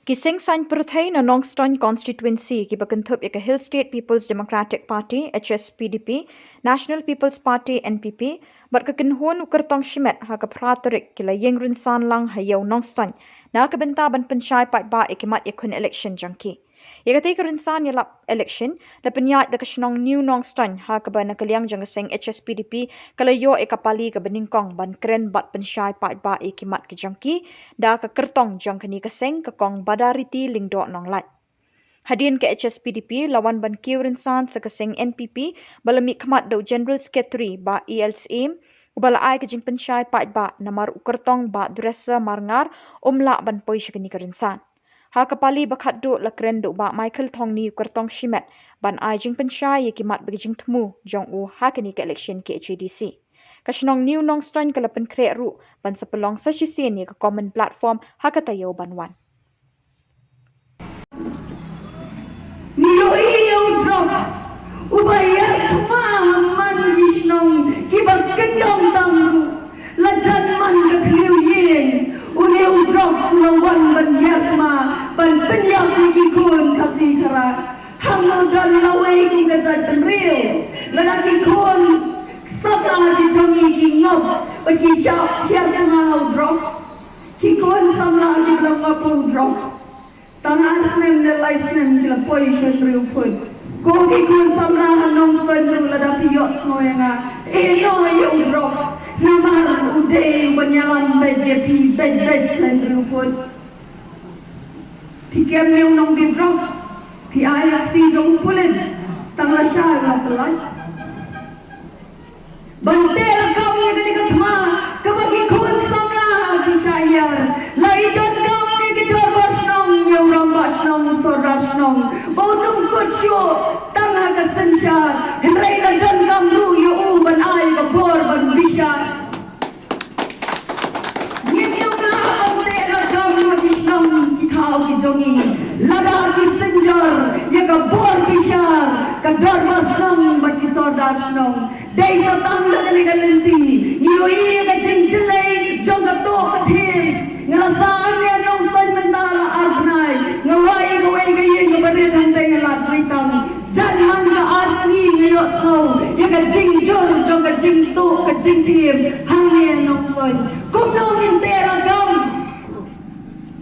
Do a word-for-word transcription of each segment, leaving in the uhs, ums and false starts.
Ki seng saiñ pyrthei na Nongstoiñ Constituency kiba kynthup ïa ka Hill State People's Democratic Party, H S P D P, National People's Party, N P P, bad ka kynhun u kyrtong shimet ha ka phra tarik ki la ïeng rynsan lang ha ïew Nongstoiñ na ka bynta ban pynshai paidbah ïa ki mat ïakhun election jong ki. Ïa katei ka rynsan ïalap election la pynïaid da ka shnong New Nongstoiñ ha kaba na ka liang jong ka seng H S P D P ka la ïoh ïa ka pali kaba nyngkong ban kren bad pynshai paidbah ïa ki mat ki jong ki da ka kyrtong jong kane ka seng, ka Kong Badariti Lyngdoh Nonglait. Hadien ka H S P D P la wan ban kiew rynsan sa ka seng N P P ba la mihkhmat da u General Secretary Bah E L Syiem, uba la ai ka jingpynshai paidbah namar u kyrtong Bah Dresser Marngar um lah ban poi sha kane ka rynsan. Ha ka pali ba khatduh la kren da u Bah Michael Thongni u kyrtong shimet ban ai jingpynshai ïa ki mat bad ki jingthmu jong u ha kane ka election K H A D C. Ka shnong New Nongstoiñ ka la pynkhreh ruh ban sa pynlong sa shisien ïa ka common platform ha ka taïew ban wan. Ngi ïohi ïa u drugs uba ïa thma ha man ki shnong kiba kyndong tam ruh. La jan man ka thliew ïing une u drugs u la wan ban ïa thma ban pynïap ïa ki khun Khasi Khara. Hangno don lawei kum ka jaitbynriew lada ki khun samla ki jong ngi ki ngop bad ki shah ïa thma ha u drugs. Ki khun samla kiba la ngop ha u drugs tang ar snem ne lai snem ki la poi shynriew phut. Ko ki khun samla ha Nongstoiñ ruh lada phi ïohsngew ïa nga, ïehnoh ïa u drugs namar u dei uban ïalam beit ïa phi beit beit shynriew phut. Phi kem ïa u nongdie drugs, phi ai ha kti jong u pulit tang lashai la pyllait. Ban teh lakam ïa kane ka thma kaba ki khun samla ki shah hiar. La i donkam ïa ki dorbar shnong, ïa u rangbah shnong, sordar shnong ba un ym kut shuh tang ha ka synshar, hynrei la donkam ruh ïa u ban ai ka bor ban bishar. Ngim ïoh lah ban teh lakam ïa ki shnong ki thaw ki jong ngi lada ki synjor ïa ka bor bishar, ka dorbar shnong bad ki sordar shnong. Dei sa tang da kane ka lynti ngi ïohi ïa ka jingjyllei jong ka tuh ka thiem. Nga la sah hangne ha Nongstoiñ mynta la ar bnai, nga wai ïa kawei ka ïing kaba rit hangtei ha Lad Maitang. Jan man ka ar sngi nga ïohsngew ïa ka jingjur jong ka jingtuh ka jingthiem hangne ha Nongstoiñ. Kumno ngin teh lakam?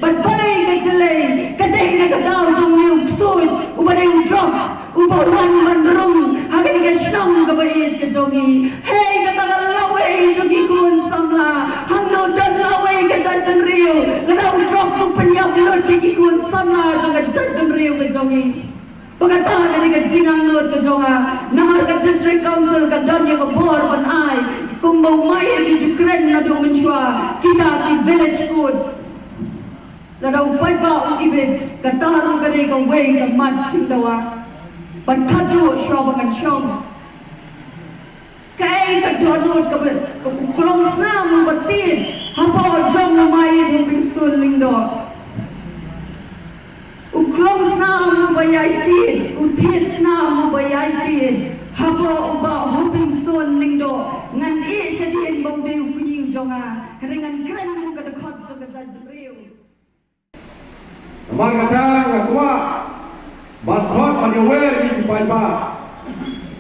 Bad balei ka jyllei? Ka dei na ka daw jong une u ksuid uba dei u drugs uba wan ban rung ha kane ka shnong kaba ïeit ka jong ngi. Hei kata ka lawei jong ki khun samla. Hangno don lawei ka jaitbynriew lada u drugs u pynïap lut ïa ki khun samla jong ka jaitbynriew ka jong ngi. Ba kata ka dei ka jingangnud ka jong nga namar ka District Council ka don ïa ka bor ban ai. Kumba u Maieit u ju kren naduh mynshuwa, kita ki village court. Lada u paidbah u ibit, kata ruh ka dei kawei ka mat jingdawa ban khatduh shuwa ba ngan shong. Kaei ka dohnud kaba u klong snam uba tied hapoh jong u Maieit Hopingstone Lyngdoh? U klong snam uba ïai tied, u tied snam uba ïai tied hapoh u Bah Hopingstone Lyngdoh. Ngan ïeh shadien ba u dei u kñi u jong nga, hynrei ngan kren kum ka dkhot jong ka jaitbynriew. Namar kata nga kwah ban khot ban ïawer ïa ki paidbah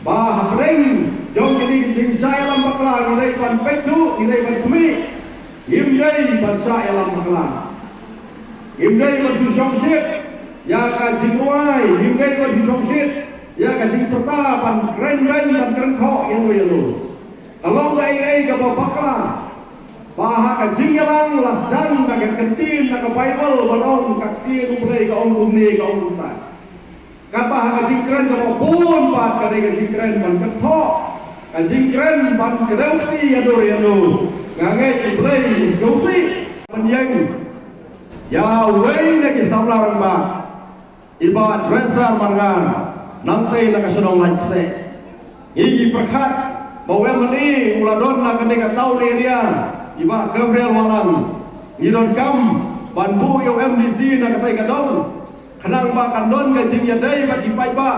ba hapdeng jong kine ki jingshah ïalam bakla ngi dei ban peit, ngi dei ban khmih, ngim dei ban shah ïalam bakla. Ngim dei ban shu shongshit ïa ka jingrwai, ngim dei ban shu shongshit ïa ka jingpyrta ban kren beiñ ban kren khoh ïa uno ïa uno. Ka long kaei kaei kaba bakla ba ha ka jingïalang la sdang da ka ktien na ka Baibl ba ong ka ktien U Blei ka ong kumne ka ong kumta. Katba ha ka jingkren kaba bun pat ka dei ka jingkren ban kynthoh, ka jingkren ban kdew kti ïa dur ïa dur. Nga ngeit U Blei u sngewsih ban ïeng ïa uwei na ki samla rangbah. I Bah Dresser Marngar, nangtei na ka shnong Laitkaseh. Ngi ngi pyrkhat ba u M L A u la don na kane ka town area, i Bah Gabriel Wahlang. Ngi donkam ban buh ïa u M D C na katei ka dong, khnang ba kan don ka jingïadei bad ki paidbah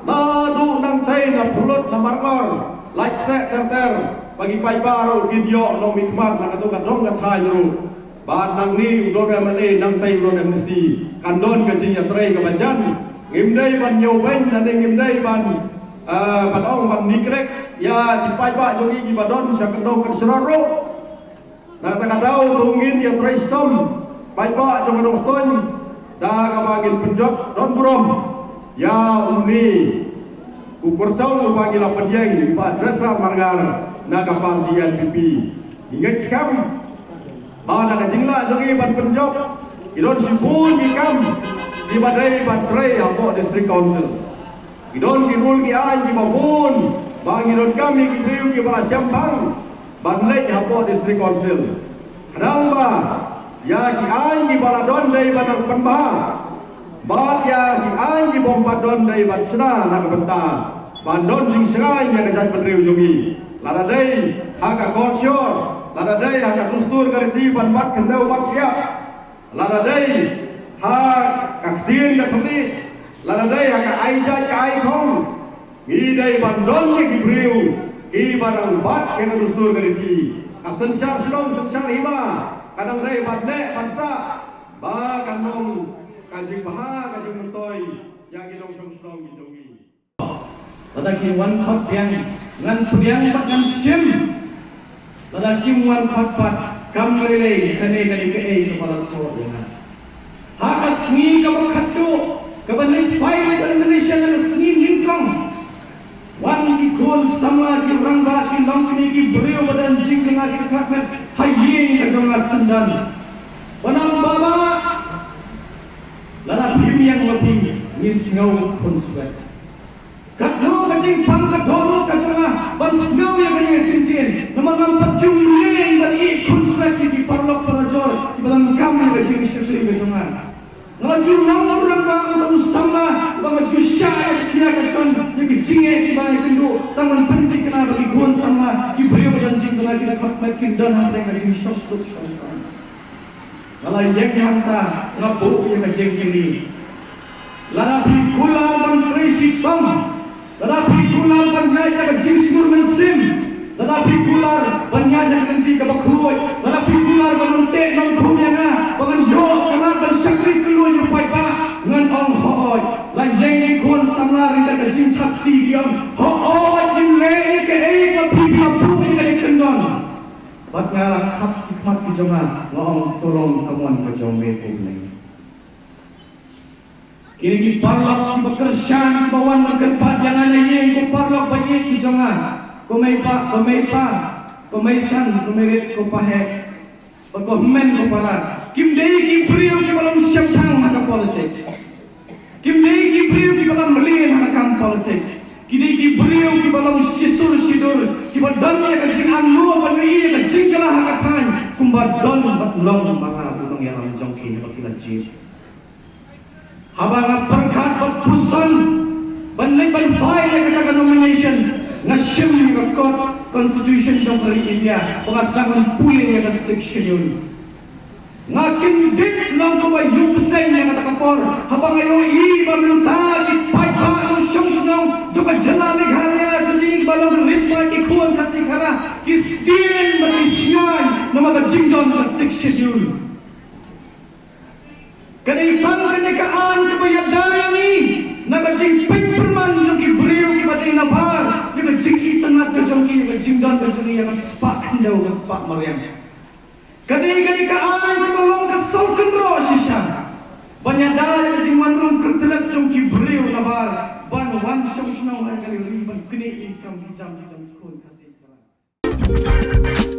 naduh nangtei na Phulut, na Markor, Laitkaseh ter ter, ba ki paidbah ruh kin ïoh nongmihkhmat na kato ka dong ka thaiñ ruh. Ba nangne u don M L A, nangtai u don M D C, kan don ka jingïatrei kaba jan. Ngim dei ban ñiewbeiñ, lane ngim dei ban, eh, ban ong ban nikrek ïa ki paidbah jong ngi kiba don sha kyndong ka shnong ruh. Na kata ka daw to ngin ïatrei shitom paidbah jong ka Nongstoiñ da kaba ngin pynjot don burom ïa une u kyrtong uba ngi la pynïeng, u Bah Dresser Marngar na ka party N P P. Ngi ngeit skhem ba na ka jinglah jong ngi ban pynjot, ki don shibun ki kam kiba dei ban trei hapoh District Council. Ki don ki rule ki aiñ kiba bun ba ngi donkam ïa ki briew kiba la shemphang ban leit hapoh District Council. Khnang ba ïa ki aiñ kiba la don dei ban nang pynbha, bad ïa ki aiñ kibym pat don dei ban shna na ka bynta ban don jingshngaiñ ïa ka jaitbynriew jong ngi. Lada dei ha ka culture, lada dei ha ka dustur ka riti ban bat khyndew bat shyiap, lada dei ha ka ktien ka thylliej, lada dei ha ka ai jait ka ai khong, ngi dei ban don ïa ki briew kiba nang bat ïa ka dustur ka riti. Ka synshar shnong synshar hima ka nang dei ban leh ban sah ba kan long ka jingbha ka jingmyntoi ïa ki nongshong shnong ki jong ngi. Lada ki wan khot biang, ngan pdiang bad ngan shim. Lada kim wan khot pat, kam lei lei, kane ka dei kaei kaba la thoh ïa nga. Ha ka sngi kaba khatduh kaba leit pai leit Indonesia, ha ka sngi nyngkong, wan ki khun samla ki rangbah ki longkmie ki briew ba don jingjngai ki khatmet ha ïing ka jong nga syndon. Ba nang baba, lada phim ïeng ma phi, ngi sngew khun swet. Katno ka jingpang ka dohnud ka jong nga ban sngew ïa kane ka ktien. Namar ngam pat ju mlien ban ïeh khun swet ïa ki paralok parajor kiba donkam ïa ka jingshakri ka jong nga. Nga la ju long u rangbah, nga la ju samla, ba nga ju shah ïa ka khia ka shon ïa ki jingeh kiba ïakynduh, tang ban pynthikna ba ki khun samla ki briew ba don jingjngai ki dkhot met kin don hapdeng ka jingshoh suk shoh saiñ. Nga la ïeng hangta, nga buh ïa ka jingkylli. Lada phi kular ban trei shitom, lada phi kular ban ïaid da ka jingsngur mynsiem, lada phi kular ban ïaid da ka lynti kaba khuid, lada phi kular ban nongteh nongkhun ïa nga, ba ngan ïoh ka lad ban shakri kylluid ïa u paidbah, ngan ong hooid. La ïeng ki khun samla, ring da ka jingthap kti ki ong hooid, ngin leh ïa kaei kaba phi la buh ïa ka ïakyndon. Bad nga la khap ki khmat ki jong nga, nga ong, to long ka mon ka jong me ko Blei. Kine ki paralok kiba kyrshan kiba wan ban kyrpad ïa nga na ïing, ko paralok ba ïeit ki jong nga, ko mei pa, ko mei pa, ko mei san, ko mei rit, ko paheh, bad ko hynmen ko para, kim dei ki briew kiba long shemphang ha ka politics. Kim dei ki briew kiba la mlien ha ka kam politics. Ki dei ki briew kiba long shisur shidur, kiba don ïa ka jingangnud ban ïohi ïa ka jingkylla ha ka thaiñ kumba don bad long marwei u nongïalam jong ki haba ki la jied. Haba nga pyrkhat bad puson ban leit ban file ïa kata ka nomination, nga shim ïa ka kot constitution jong ka ri India ba nga sdang ban pule ïa ka Sixth Schedule. Nga kyndit long kumba ïoh bseiñ ïa kata ka por haba nga ïohi ba mynta ki paidbah nongshong shnong jong ka jylla Meghalaya jong ngi ba long rit bad ki khun Khasi Khara ki sdien bad ki shngaiñ namar ka jingdon ka Sixth Schedule. Ka dei tang kane ka aiñ kaba ïada ïa ngi na ka jingpeit pyrman jong ki briew kiba dei na bar ïa ka jingitynnad ka jong ki, ïa ka jingdon ka jong ngi ïa ka spah khyndew ka spah mariang. Ka dei kane ka aiñ kaba long ka sawkynroh shisha ban ïada ïa ka jingwan rung kyrtlep jong ki briew na bar ban wan shong shnong ha kane ka ri ban knieh ïa ki kam ki jam ki jam ki khun Khasi Khara.